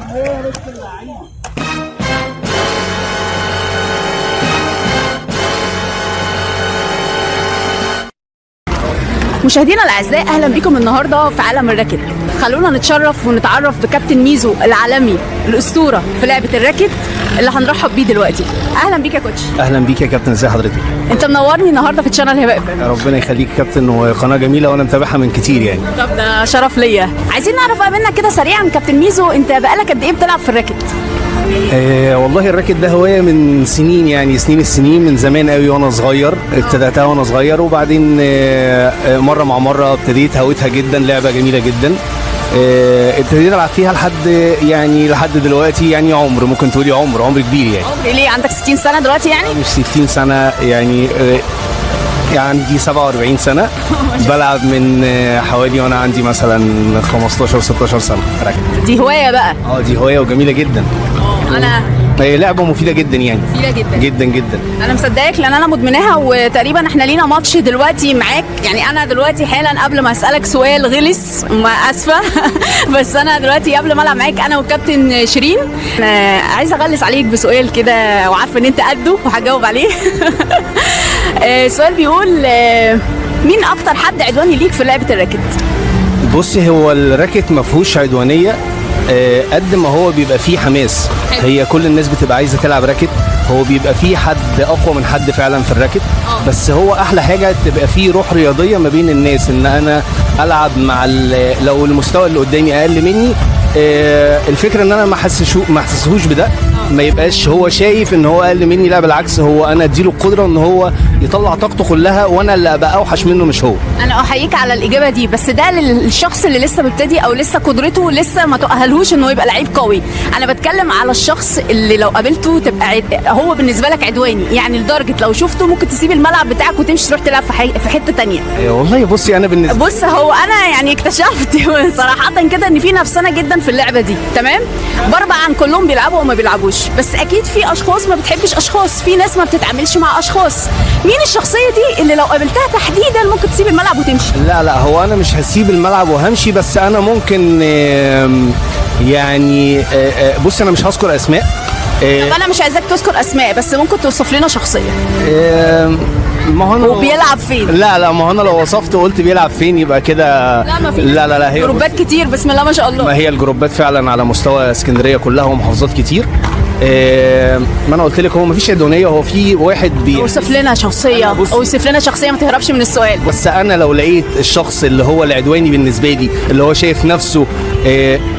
مشاهدينا الاعزاء، اهلا بكم النهارده في عالم ال racket. خلونا نتشرف ونتعرف بكابتن ميزو العالمي الاسطورة في لعبه ال racket اللي هنرحب بيه دلوقتي. اهلا بيك يا coach. اهلا بيك يا كابتن، ازي حضرتك؟ انت منورني النهارده في channel هبه FM. ربنا يخليك يا كابتن، وقناة جميلة وانا متابعها من كتير يعني. طب ده شرف ليا. عايزين نعرف بقى منك كده سريعا كابتن ميزو، انت بقالك قد ايه بتلعب في ال racket؟ والله ال racket ده هواية من سنين، يعني سنين السنين، من زمان قوي وانا صغير ابتدأتها وانا صغير، وبعدين مرة مع مرة ابتديت هويتها جدا، لعبه جميلة جدا. ابتديت العب فيها لحد يعني لحد دلوقتي، يعني عمر ممكن تقولي عمر كبير يعني. عمري ليه؟ عندك 60 سنة دلوقتي يعني؟ مش 60 سنة يعني، يعني عندي 47 سنة، بلعب من حوالي وانا عندي مثلا 15 16 سنة racket. دي هواية بقى. اه دي هواية وجميلة جدا. انا هي لعبة مفيدة جدا يعني. مفيدة جدا. جدا جدا. انا مصدقاك لان انا مدمناها، وتقريبا احنا لينا ماتش دلوقتي معاك. يعني انا دلوقتي حالا قبل ما اسالك سؤال غلس، ما اسفه بس انا دلوقتي قبل ما العب معاك انا والكابتن شيرين، أنا عايزه اغلس عليك بسؤال كده، وعارفه ان انت قده وهجاوب عليه. سؤال بيقول مين اكتر حد عدواني ليك في لعبه ال racket؟ بصي، هو ال racket ما فيهوش عدوانية قد ما هو بيبقى فيه حماس. حلو. هي كل الناس بتبقى عايزة تلعب racket، هو بيبقى فيه حد اقوى من حد فعلا في ال racket. بس هو احلى حاجة تبقى فيه روح رياضية ما بين الناس، ان انا العب مع لو المستوى اللي قدامي اقل مني، الفكرة ان انا ما احسسهوش بده، ما يبقاش هو شايف ان هو اقل مني، لا بالعكس، هو انا اديله القدرة ان هو يطلع طاقته كلها، وانا اللي ابقى اوحش منه مش هو. انا احييك على الاجابة دي، بس ده للشخص اللي لسه مبتدي او لسه قدرته لسه ما تؤهلهوش انه يبقى لعيب قوي. انا بتكلم على الشخص اللي لو قابلته تبقى هو بالنسبة لك عدواني، يعني لدرجة لو شفته ممكن تسيب الملعب بتاعك وتمشي تروح تلعب في حتة تانية. والله بصي انا بالنسبة بص، هو انا يعني اكتشفت صراحة كده ان في نفسنا جدا في اللعبة دي، تمام؟ بربع عن كلهم بيلعبوا وما بيلعبوش، بس اكيد في اشخاص ما بتحبش اشخاص، في ناس ما بتتعاملش مع اشخاص. مين الشخصية دي اللي لو قابلتها تحديدا ممكن تسيب الملعب وتمشي؟ لا لا، هو انا مش هسيب الملعب وهمشي، بس انا ممكن يعني بصي انا مش هذكر اسماء. طب انا مش عايزاك تذكر اسماء، بس ممكن توصف لنا شخصية. ما هو انا وبيلعب فين؟ لا لا، ما هو انا لو وصفت وقلت بيلعب فين يبقى كده. لا ما في. لا لا لا، هي جروبات كتير بسم الله ما شاء الله. ما هي الجروبات فعلا على مستوى اسكندرية كلها ومحافظات كتير. ما انا قلت لك هو ما فيش عدوانية، هو في واحد اوصف لنا شخصية، اوصف لنا شخصية، ما تهربش من السؤال. بس انا لو لقيت الشخص اللي هو العدواني بالنسبة لي، اللي هو شايف نفسه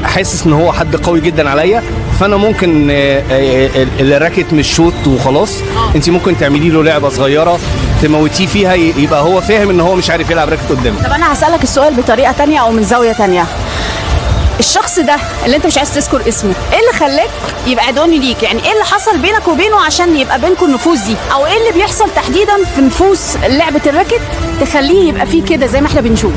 حاسس ان هو حد قوي جدا عليا، فانا ممكن ال racket مش شوت وخلاص. انت ممكن تعملي له لعبه صغيرة تموتيه فيها، يبقى هو فاهم ان هو مش عارف يلعب racket قدامك. طب انا هسألك السؤال بطريقة تانية او من زاوية تانية. الشخص ده اللي انت مش عايز تذكر اسمه، ايه اللي خلاك يبقى عدواني ليك؟ يعني ايه اللي حصل بينك وبينه عشان يبقى بينكم النفوذ دي؟ او ايه اللي بيحصل تحديدا في نفوذ لعبة ال racket تخليه يبقى فيه كده زي ما احنا بنشوف؟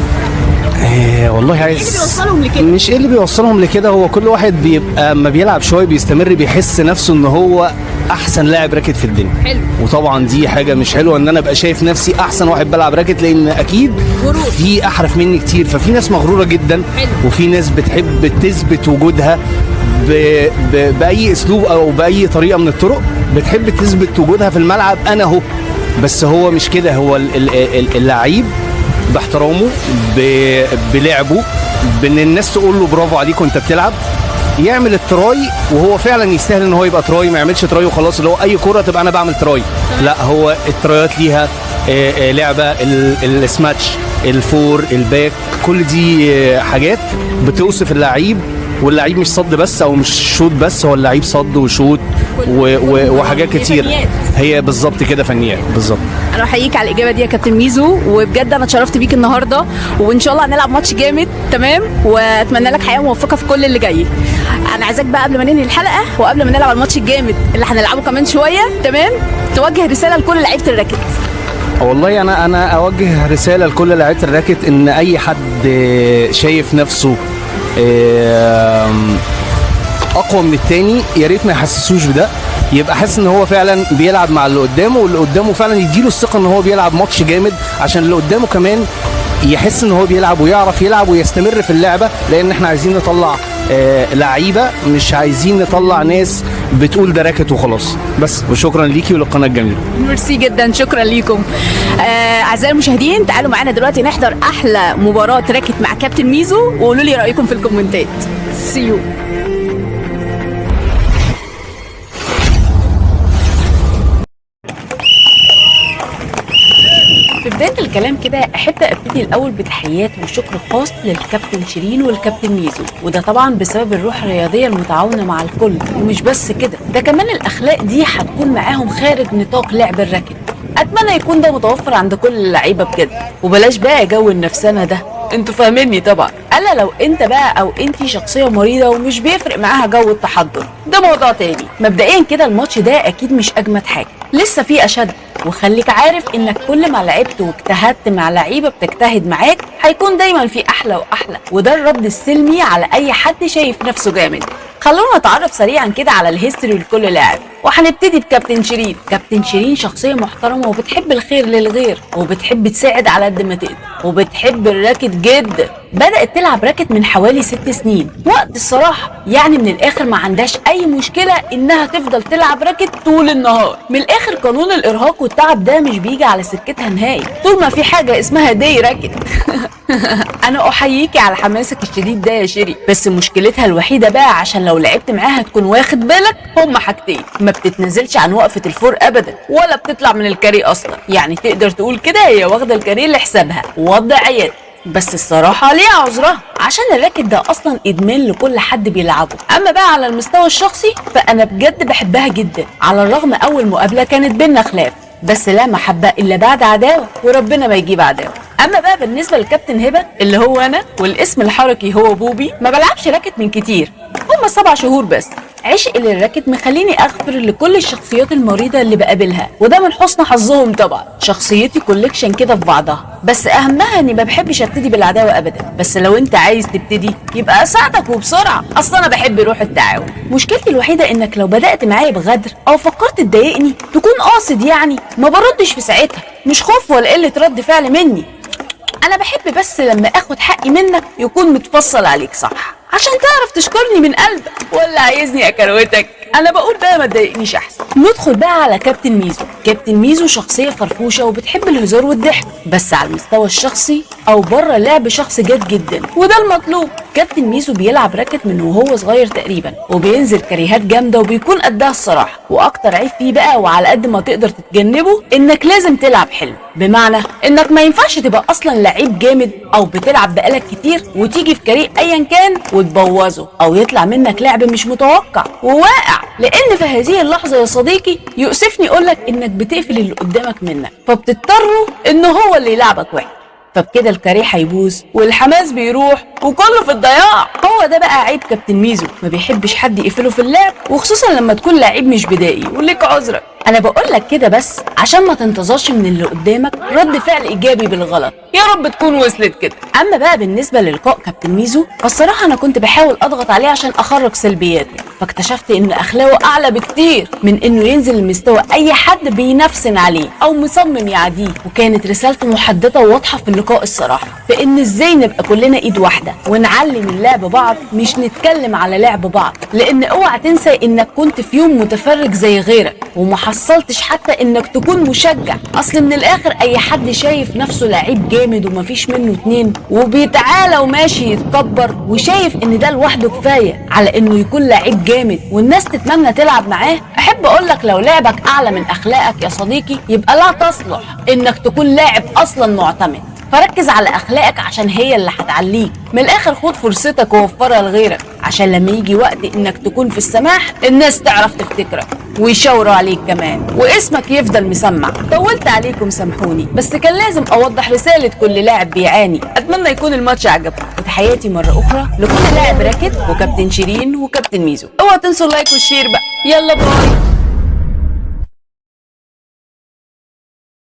والله عايز ايه اللي بيوصلهم لكده؟ مش ايه اللي بيوصلهم لكده، هو كل واحد بيبقى اما بيلعب شوية بيستمر بيحس نفسه ان هو احسن لاعب racket في الدنيا. حلو. وطبعا دي حاجة مش حلوة ان انا ابقى شايف نفسي احسن واحد بلعب racket، لان اكيد غرور. في احرف مني كتير. ففي ناس مغروره جدا. حلو. وفي ناس بتحب تثبت وجودها باي اسلوب او باي طريقه من الطرق، بتحب تثبت وجودها في الملعب، انا اهو. بس هو مش كده، هو اللعيب باحترامه بلعبه، بان الناس تقول له برافو عليك وانت بتلعب، يعمل ال try وهو فعلا يستاهل ان هو يبقى try، ما يعملش try وخلاص اللي هو اي كره تبقى انا بعمل try. لا، هو الترايات ليها لعبه، ال smash، ال fore، ال back، كل دي حاجات بتوصف اللعيب. واللعيب مش صد بس او مش شوت بس، هو اللعيب صد وشوت وحاجات هي كتير. فنيات. هي بالظبط كده فنيات بالظبط. انا احييك على الاجابة دي يا كابتن ميزو، وبجد انا اتشرفت بيك النهارده، وان شاء الله هنلعب ماتش جامد، تمام؟ واتمنى لك حياة موفقة في كل اللي جاي. انا عايزاك بقى قبل ما ننهي الحلقة وقبل ما نلعب الماتش الجامد اللي هنلعبه كمان شوية، تمام، توجه رسالة لكل لعيبة ال racket. والله انا اوجه رسالة لكل لعيبة ال racket، ان اي حد شايف نفسه اقوى من التاني، يا ريت ما يحسسوش بده، يبقى حاسس ان هو فعلا بيلعب مع اللي قدامه، واللي قدامه فعلا يديله الثقة ان هو بيلعب ماتش جامد، عشان اللي قدامه كمان يحس ان هو بيلعب ويعرف يلعب ويستمر في اللعبة، لان احنا عايزين نطلع لعيبة، مش عايزين نطلع ناس بتقول ده racket وخلاص بس. وشكرا ليكي وللقناه الجميلة. ميرسي جدا، شكرا ليكم. اعزائي المشاهدين، تعالوا معانا دلوقتي نحضر احلى مباراة racket مع كابتن ميزو، وقولوا لي رايكم في الكومنتات. see you. في بداية الكلام كده أحب أبتدي الأول بتحيات وشكر خاص للكابتن شيرين والكابتن ميزو، وده طبعا بسبب الروح الرياضية المتعاونة مع الكل. ومش بس كده، ده كمان الأخلاق دي هتكون معاهم خارج نطاق لعب ال racket. أتمنى يكون ده متوفر عند كل اللعيبة بجد، وبلاش بقى جو النفسانة ده، انتوا فاهميني طبعا. الا لو انت بقى او انتي شخصية مريضه ومش بيفرق معاها جو التحضر، ده موضوع تاني. مبدئيا كده الماتش ده اكيد مش اجمد حاجة، لسه في اشد. وخليك عارف انك كل ما لعبت واجتهدت مع لعيبة بتجتهد معاك هيكون دايما في احلى واحلى، وده الرد السلمي على اي حد شايف نفسه جامد. خلونا نتعرف سريعا كده على ال history لكل لاعب، وهنبتدي بكابتن شيرين. كابتن شيرين شخصية محترمة وبتحب الخير للغير، وبتحب تساعد على قد ما تقدر، وبتحب ال racket جدا. بدأت تلعب racket من حوالي 6 سنين وقت الصراحة، يعني من الآخر ما عندهاش أي مشكلة إنها تفضل تلعب racket طول النهار. من الآخر قانون الإرهاق والتعب ده مش بيجي على سكتها نهائي طول ما في حاجة اسمها day racket. انا احييكي على حماسك الشديد ده يا شيري، بس مشكلتها الوحيدة بقى عشان لو لعبت معاها تكون واخد بالك، هما حاجتين: ما بتتنازلش عن وقفه ال fore ابدا، ولا بتطلع من الكاري اصلا. يعني تقدر تقول كده هي واخده الكاري لحسابها وضع يد. بس الصراحة ليها عذرها، عشان ال racket ده أصلا إدمان لكل حد بيلعبه. أما بقى على المستوى الشخصي فأنا بجد بحبها جدا، على الرغم أول مقابلة كانت بينا خلاف، بس لا محبة إلا بعد عداوة، وربنا ما يجيب عداوة. أما بقى بالنسبة للكابتن هبة اللي هو أنا، والاسم الحركي هو بوبي، ما بلعبش racket من كتير، هما 7 شهور بس. عشق لل racket مخليني اغفر لكل الشخصيات المريضة اللي بقابلها، وده من حسن حظهم طبعا. شخصيتي collection كده في بعضها، بس اهمها اني ما بحبش ابتدي بالعداوة ابدا. بس لو انت عايز تبتدي يبقى اساعدك وبسرعة، اصلا انا بحب روح التعاون. مشكلتي الوحيدة انك لو بدات معايا بغدر او فكرت تضايقني تكون قاصد، يعني ما بردش في ساعتها، مش خوف ولا قلة رد فعل مني. انا بحب بس لما اخد حقي منك يكون متفصل عليك صح، عشان تعرف تشكرني من قلبك، ولا عايزني اكروتك؟ انا بقول بقى ما تضايقنيش احسن. ندخل بقى على كابتن ميزو. كابتن ميزو شخصية فرفوشه وبتحب الهزار والضحك، بس على المستوى الشخصي او بره اللعب شخص جاد جدا، وده المطلوب. كابتن ميزو بيلعب racket من وهو صغير تقريبا، وبينزل كاريهات جامدة وبيكون قدها الصراحة. واكتر عيب فيه بقى وعلى قد ما تقدر تتجنبه، انك لازم تلعب حلو، بمعنى انك ما ينفعش تبقى اصلا لعيب جامد او بتلعب بقالك كتير وتيجي في كاريه ايا كان وتبوظه، او يطلع منك لعب مش متوقع وواقع، لان في هذه اللحظة يا صديقي يؤسفني اقولك انك بتقفل اللي قدامك منك، فبتضطره ان هو اللي يلعبك وحش، فبكده الكاريه هيبوظ والحماس بيروح وكله في الضياع. هو ده بقى عيب كابتن ميزو، ما بيحبش حد يقفله في اللعب، وخصوصا لما تكون لعيب مش بدائي وليك عذرك. انا بقول لك كده بس عشان ما تنتظرش من اللي قدامك رد فعل ايجابي بالغلط. يا رب تكون وصلت كده. اما بقى بالنسبة للقاء كابتن ميزو، فالصراحه انا كنت بحاول اضغط عليه عشان اخرج سلبياته، فاكتشفت ان اخلاقه اعلى بكتير من انه ينزل لمستوى اي حد بينفسن عليه او مصمم يعديه. وكانت رسالته محددة وواضحة في اللقاء الصراحة، في ان ازاي نبقى كلنا ايد واحدة ونعلي من لعب بعض، مش نتكلم على لعب بعض. لان اوعى تنسى انك كنت في يوم متفرج زي غيرك وما حصلتش حتى انك تكون مشجع. اصل من الاخر اي حد شايف نفسه لعيب جامد ومفيش منه اتنين وبيتعالى وماشي يتكبر وشايف ان ده لوحده كفاية على انه يكون لعيب جامد والناس تتمنى تلعب معاه، احب اقولك لو لعبك اعلى من اخلاقك يا صديقي يبقى لا تصلح انك تكون لاعب اصلا معتمد. فركز على اخلاقك عشان هي اللي هتعليك. من الاخر خد فرصتك ووفرها لغيرك، عشان لما يجي وقت انك تكون في السماح الناس تعرف تفتكرك ويشاوروا عليك كمان، واسمك يفضل مسمع. طولت عليكم سامحوني، بس كان لازم اوضح رسالة كل لاعب بيعاني. اتمنى يكون الماتش عجبكم، وتحياتي مرة اخرى لكل لاعب racket وكابتن شيرين وكابتن ميزو. اوعوا تنسوا ال like وال share بقى. يلا bye.